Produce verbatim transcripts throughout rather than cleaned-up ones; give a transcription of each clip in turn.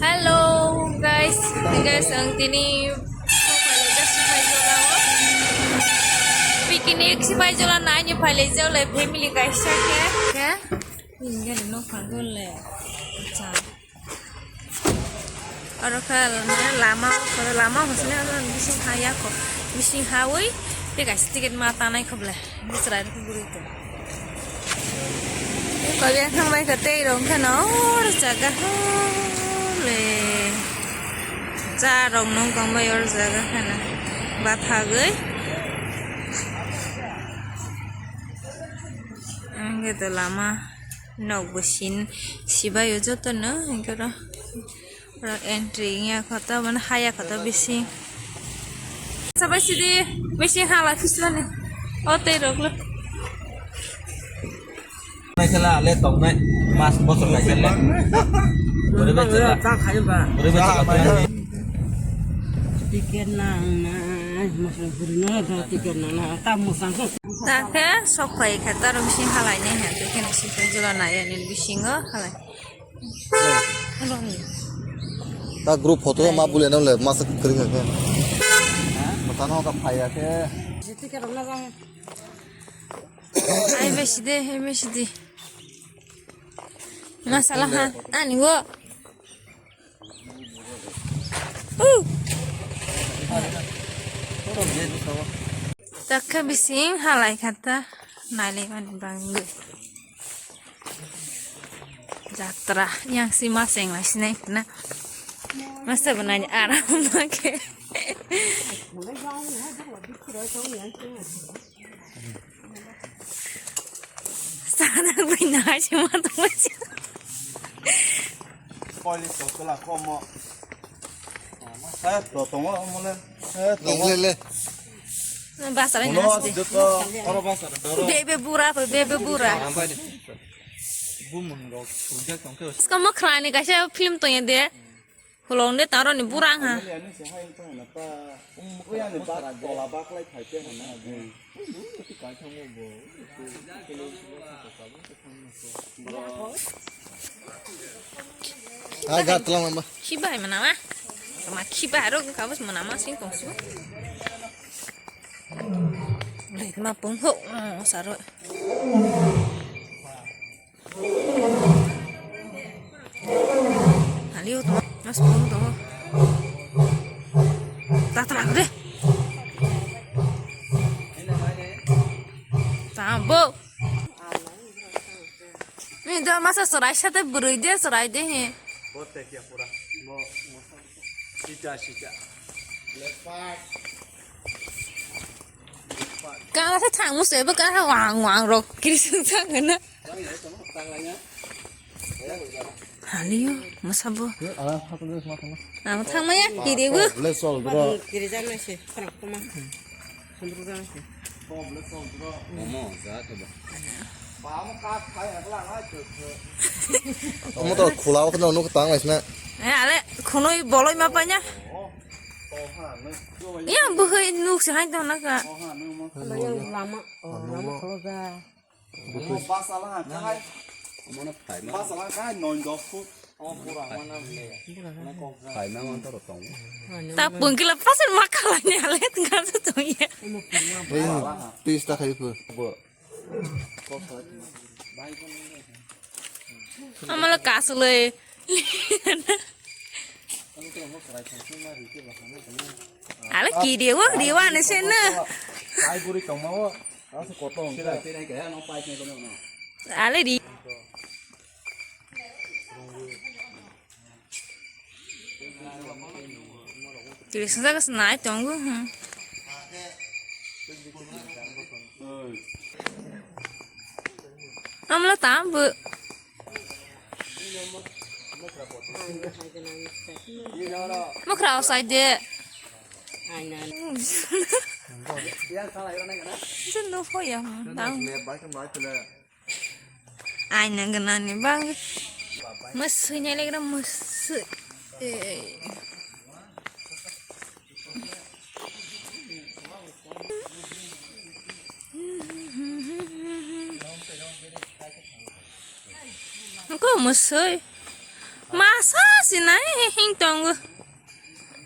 Hello guys, guys, ang tini picnic Sipaijola naini phailai jolai family kaisa khe. Khe? Ini kan no kagol le. Acha. Aro khe lama, lama hosne bising ha ya ko. Bising ha ui, te kaisa ticket ma tanai khoble. Bisrai rok guri to. Koi yang thang bai kha tei rong kha no or jaga ho le. Cha rong nong kong bai or jaga kha na. Ba thagwi. Ang ge to lama. Nok bo sin sibai o joto no hingke ro. Oro entry wngya kho ta, mane haya kho ta bising. Sabai sidi bising hala phislani. O tei rok lo. Naikhala le tongnai mas bosor naikhala. Boribai chela. Boribai chela. Ticket nang na, mas bori no da ticket nang na, ta musang ko. Ta khe sok phai kha ta ro bising halai ne ha, te khe ni sing jula nai ani bisingo halai. Ta group photo ma bule no le masa kwrwi kha khe. Masa no ka phai ya khe. Ai besi de, ai besi de. Masala ha, ani wo. Uh. Takha bising halai khata nailai mani bangwi. Jatra yang si maseng lai sinai na. Masa benanya aram ke. Sana bina si ma tu. Koli to kala komo. Eh, to tongo, mole. Eh, tongo. Le, le, le. Basar ini. Mono nasi. Joto, oro basar, doro. Bebe bura, bebe bura. Ampai de. Bu mun rok, sujak tongke. Ska mo khrani kaisa film to yende. Hulong de taro ni bura ha. Ani ani se hai to na pa. Uya ni ba, tola baklai phai te na. Ah, gar tlang lama. Khibai mana ma? Sama khibai aro kabus mana ma sing kong su. Lai ma pung ho, oh, saro. Halio to, mas pung to. Tatla de. Tambo. Ni do masa serai sate burui de, serai de he. Bo te kia pura. Bo, bo. Sita, sita. Leopard. Leopard. Ka sa thang mo se bo ka wang wang rok kiri sung sang na. Tang ya, tang, tang la ya. Halio, masa bo. Ye, ala, thang, thang, thang, thang. Amo thang maya, kiri bo. Let's all, bro. Kiri jan na se, khorang kuma. Sundru jan na se. Momo, ja, to ba. Omo to khula o khna nuk tang lai sna. Eh, ale khunui boloi ma panya. Ya buhai nuk se hai to na ka. Lama, oh, lama kholo ja. Basa la ha, kahai. Basa la kahai, noin dos foot. Oh, pura mana le. Phaima man toro tong. Ta pungkila pasal makala ni ale tengah tu tong ya. Please ta khai phu. Amala kasuloi. Ale ki dewa dewa ne sen na. Ai buri tong ma wo. Asa kotong. Ale di. Tiri swngjak se nai tongo, hmm. Amla tam bo. Mokra osai de. Jin no phoya, hmm, tang. Aina gwnani bagwi mwswi nailagra mwswi. Ei. Nokho mwswi. Ma Asa sinai hing tongo.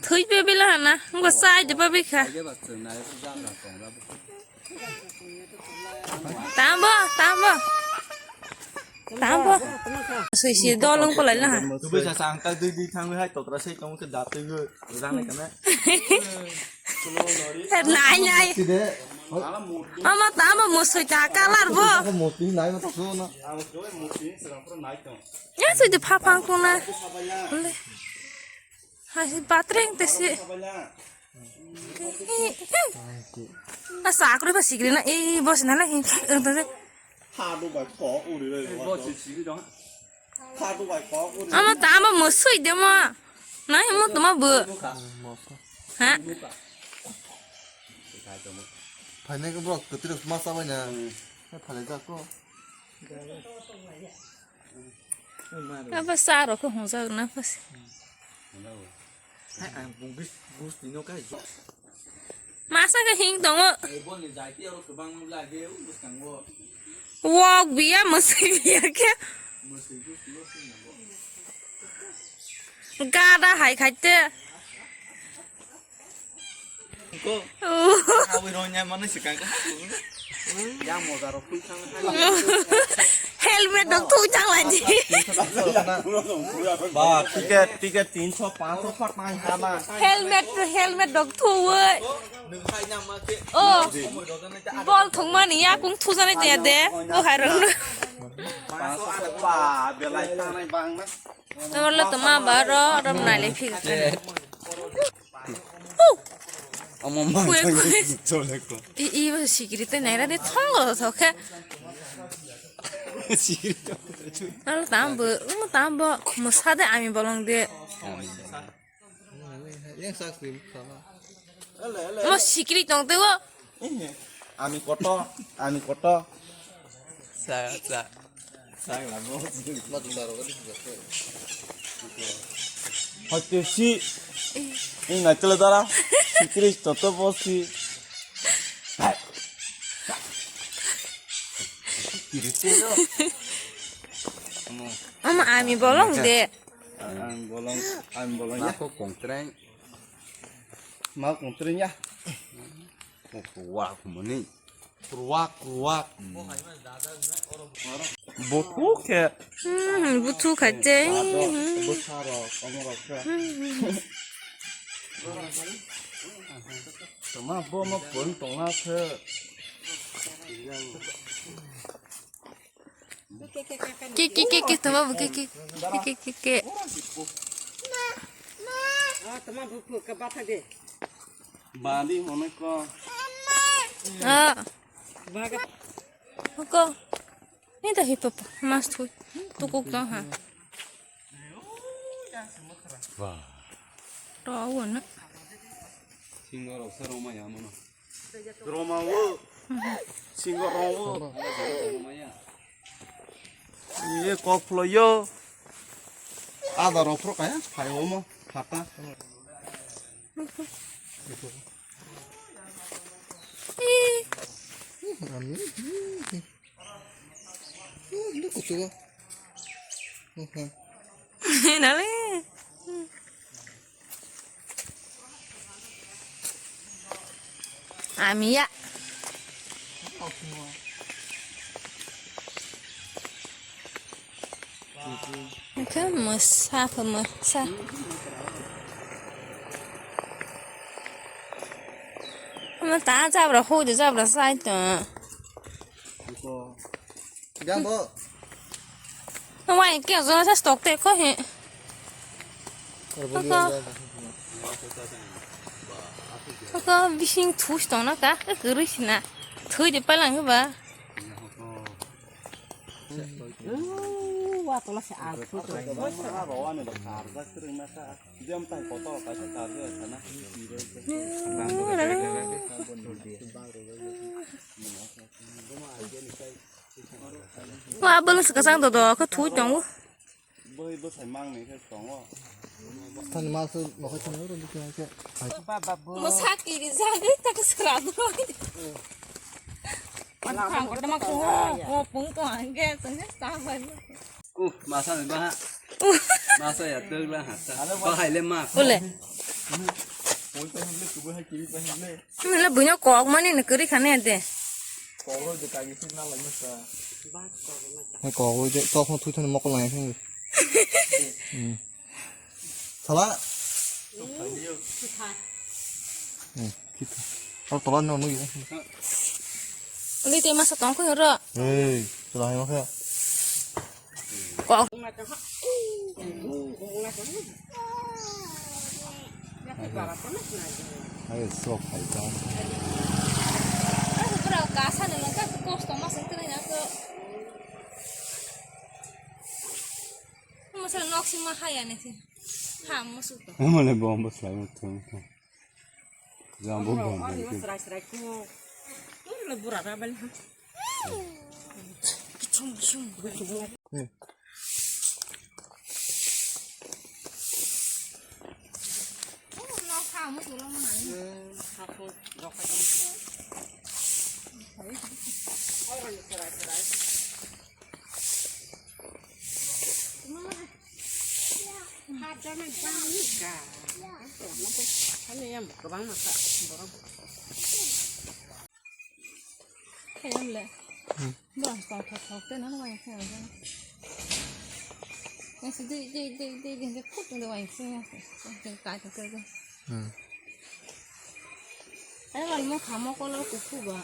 Thui pe bila hana. Ngo sai de pa bikha. Tambo, tambo. Tambo. Sui si dolong ko lai na. Tubi sa sang ta dui dui thang hai totra sei tong ke da tui go. Rang lai kana. Nai nai. Ama tambo mo sui ta kalar bo. Moti nai ma to na. Ya sui de pha phang ko na. Hai batreng te si. A sakri ba sigri na e bos na na hin. Hadu bai kok uri re. Hadu bai kok uri. Ama ta ama musui de ma. Na himu tuma bu. Ha? Phainai ko bro, kotiro masa bai na. Phalai ja ko. Aba sa rok ko hung jak na pas. Hai ang bung bis bus tino kai. Masa ke hing tongo. Wok biya, mwswi biya ke. Gada hai khaite. Ko. Oh. Awi ronya mana sikang ka. Yang moda rok pui sang. Helmet dok thu chang lai ji. Ba, ticket, ticket tinsho, pansho, pat nai hana. Helmet, helmet dok thu woi. Oh. Bol thung mani ya kung thu jani te de. Ko hai rong. Pansho, ba, belai tanai bang na. Namar lo toma ba ro, ro nai le phik. Omo ma Kue, thang kue. Chole ko. I, i, ba sikiri te naira de thong lo thok khe. Sikiri to. Al tambo, um tambo, musa de ami bolong de. Yang sak sim sama. Mo sikiri tong te wo. Ami koto, ami koto. Sa, sa. Hoite si, ini naikele dara, si Kristo to bosi. Ama ami bolong de. Ang bolong, ang bolong ya. Aku kongtreng. Mau kongtreng ya. Kruwak mani. Kruwak, kruwak. Buthu khe. Hmm, buthu khaite. Buthu ro, omoro khe. Tama bo mo pon tongna khe. Ke, ke, ke, ke, tama bo ke, ke. Ke, ke, ke, ke. Ah, tama buthu ka batha de. Bali hono ko. Ah. Baga. Ko. Ni ta hipa pa. Mas thui. Tukuk to ha. Wah. To awan na. Singo rok sa roma ya mono. Roma wo. Singo roma wo. Ye kok phlo yo. Ada rok phro kaya. Phai omo. Phata. Nale. Ami ya. Khe mwsa, khe mwsa. Omo ta jabra, hoi de jabra sai to. Jang bo. Wai ke zo sa stok te ko he. Koko. Koko bising thus tong na ka, ka kwrwi sina. Thwi de palang ba. Wa tola se al thu to. Wa bolo se kasang do do, ko thu tongo. Boi bwsai mang ni khe tongo. Thani ma su bo khai thani ro dikhe khe. Mo sakiri jagwi tak sra do. Ang ko ma ko, ko pung ko ang ge, sene sa ba. Uh, masa ni ba. Masa ya tugla hata. Bahai le ma. Ule. Mila buino kok mani ne kuri khane de. Hai kok oi de, tok no thui thani mokol nai thang. Hmm. Sala. Hmm, kita. Kalau tola no nui. Uli te masa tong ko ro. Hei, tola hai masa. Kok. Ayo, sok hai ta. Aku pura kasa ne nang ka kosto mas itu nang aku. Masa nok sima hai ane sih. Ha, masuk to. Emang le bombo selai mo thum thum. Jang bo bombo. Serai serai ku. Ini le bura ra bal ha. Kichum kichum. Kayam le. Hmm. Bang tong thok thok te nang wai khe ang. Nasi dei dei dei dei dei dei khut nang wai khe ang. Kai thok thok. Hmm. Ai wal mo khamo kolor kuku ba.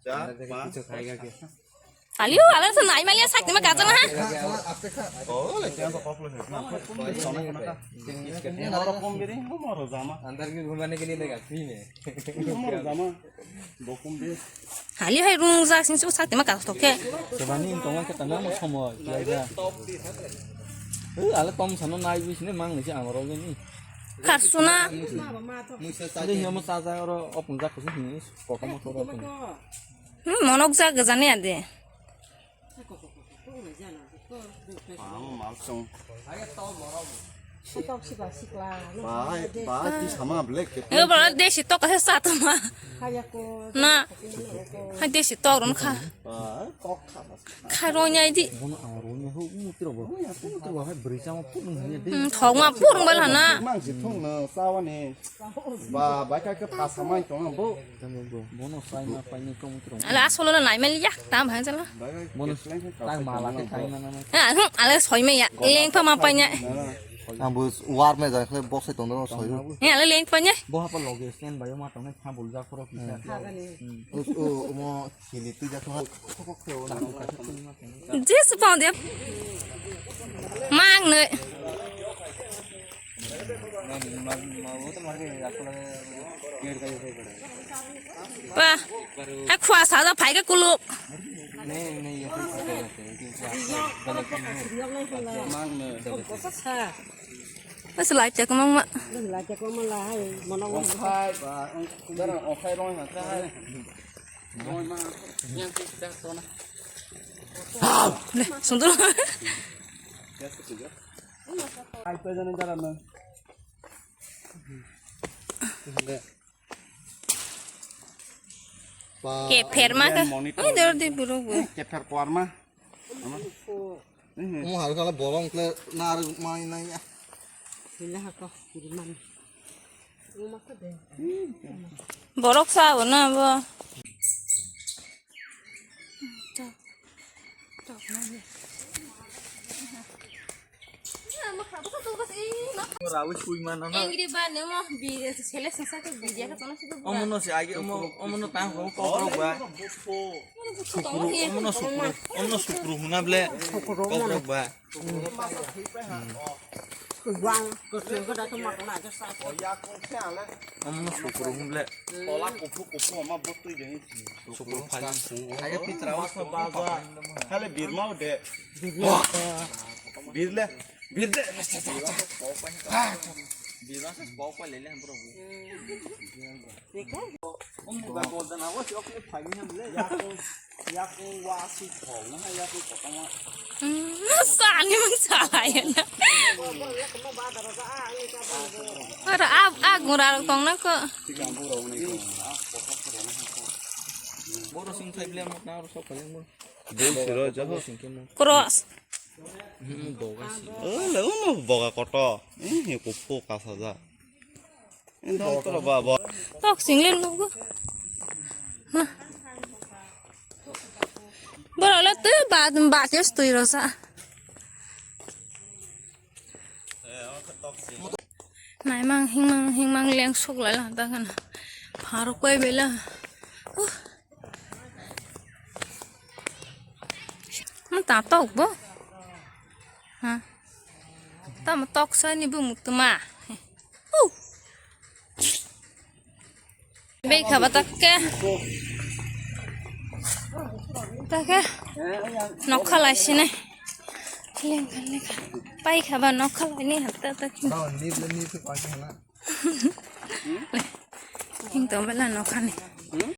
Cha, pa. Aliu, aliu sa nai malia sak tima kacha na ha. अंदर की घुमाने के लिए लेगा फ्री में। Aliu hai rung jak sing su sak tima kacha toke. Sebani tongma kata na mo somo ya. Eh, ala tom sano nai bis ne mang ni si amaro ni. Karsuna. Musa sa de hiamo sa sa oro opung jak ko si ni. Kokam ko oro. Hmm, monok jak gajani ade. Ang malsong. Sitok sikla sikla. Bahai, bahai ti sama black ke. Yo bro, desi tok asa satma. Kaya ko. Na. Hai desi tok ron kha. Bahai kok kha. Kha ro nyai di. Bono ang ro nyai ho mu tiro bo. Mu tiro bahai beri sama pun ngai di. Hmm, thok ma pun bal hana. Mang si thong na sawa ni. Ba, bai ka ke pasa mai tong bo. Bono sai ma pai ni kong tro. Ala asolo la nai mel ya, tam bhang jala. Bono tai mala ke tai na na. Ha, hmm, ala soi me ya, leng pa ma pai nya. Ang bo war me ja khle box sai tong do soi. Ya, ala leng pa nya. Bo ha pa loge stand bai ma tong na kha bol ja khoro kisa. O, o, mo Jesu pang dia. Mang noi. Wah, hai khua sa da phai ke kuluk. Mang noi. Bas lai chak mang ma. Lai chak mang ma lai mana. Ongkhai ba, ong, ong, ongkhai rong ma khai. Le, sundul. Ai, to jana jara na. Ke pher ma ka. Monitor. Ai, dor di buru bu. Ke pher kwar ma. Mo har kala bolong kle nar mai nai ya. Sila ha ko, di man. Borok sa bo na bo. Rawi sui mana na. Angry ba ne mo bi sele sasa ke bi dia ka tono situ. Omono se age omo omono tang ko ko ko ba. Omono sukru omono sukru huna ble. Ko ko ba. Omono sukru hwnle. Tola kuphur kuphur ama botwi de. Sukru phali. Ayo pitra wa sa baja. Hale birma de. Birle. Birde. Birma se bok pa lele bro. Omo ga golden awa si okle phali hwnle. Yakung wa si thok na yakung kotama. Hmm, sani mang salai na. Ora ab agung rarok tong na ko. Boro sing thai ble mok na oro sok kali mo. Bol siro jaho. Cross. Ele uno boga koto. Eh, kupu kasa ja. Ini dong toro ba bo. Tok sing len nugo. Nah. Boro le tu ba ba tes tu rosa. Naimang hingmang hingmang leng sok lai lang ta kan. Pharok pai bela. Uh. Mo ta tok bo. Ha. Tamo tok sa ni bu mutuma. Uh. Bei khaba takke. Takke. Nokha lai sini. Leng kan leng kan. Pai khaba nokha lai ni hatta tak. Hing tong bela nokha ni.